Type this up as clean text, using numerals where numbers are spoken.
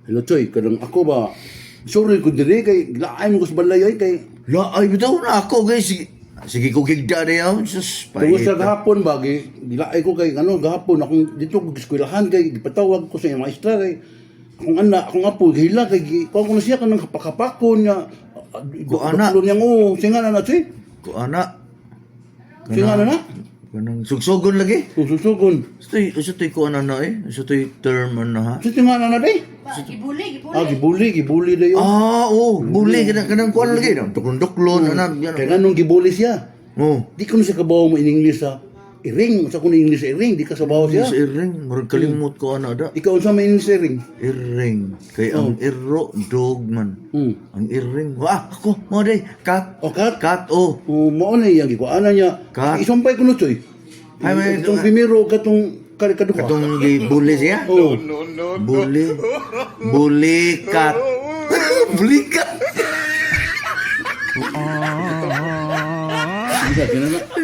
Hello Choy, kanang ako ba? Sorry ko dire kay laay mo ko sa balay ay kay La ay bitaw na ako guys. Sige, sige ko gigda na yaw. Sus, tungod sa pahita. gahapon ba gi gilaay ko kay ano gahapon akong dito ko eskwelahan kay gipatawag ko sa iyang maestra kay akong anak, akong apo gihila kay kuha ko na siya kanang kapakapakon niya. Ko ana. Niyang oo, singa na na Choy. Ko ana. Singa na na. Kanang sugsugon lagi. Kung susugon. Sa to'y ko ana na eh. Sa to'y term ana ha. Sa singa na na day. Ba, gibuli, gibuli. Ah, gibuli, gibuli dayo. Ah, oh, buli kanang kanang kuan lagi. Duklon-duklon ana. Kaya nga nung gibuli siya, Oh. di ko na siya kabaw mo in English sa iring. Sa ko na English sa iring, di ka sabaw siya. Sa iring, murag kalimot ko ana da. Ikaw unsa may English sa iring? Iring. Kay ang iro dog man. Ang iring. Wah, ako mo day. Cat. O cat? Cat oh. O mao na iyang gikuanan niya. Cat. Isumpay ko no choy. Ay, Itong primero katong kaduha. Katong gibuli siya. Oh. Buli. Buli cat. Buli cat. Isa, kinana.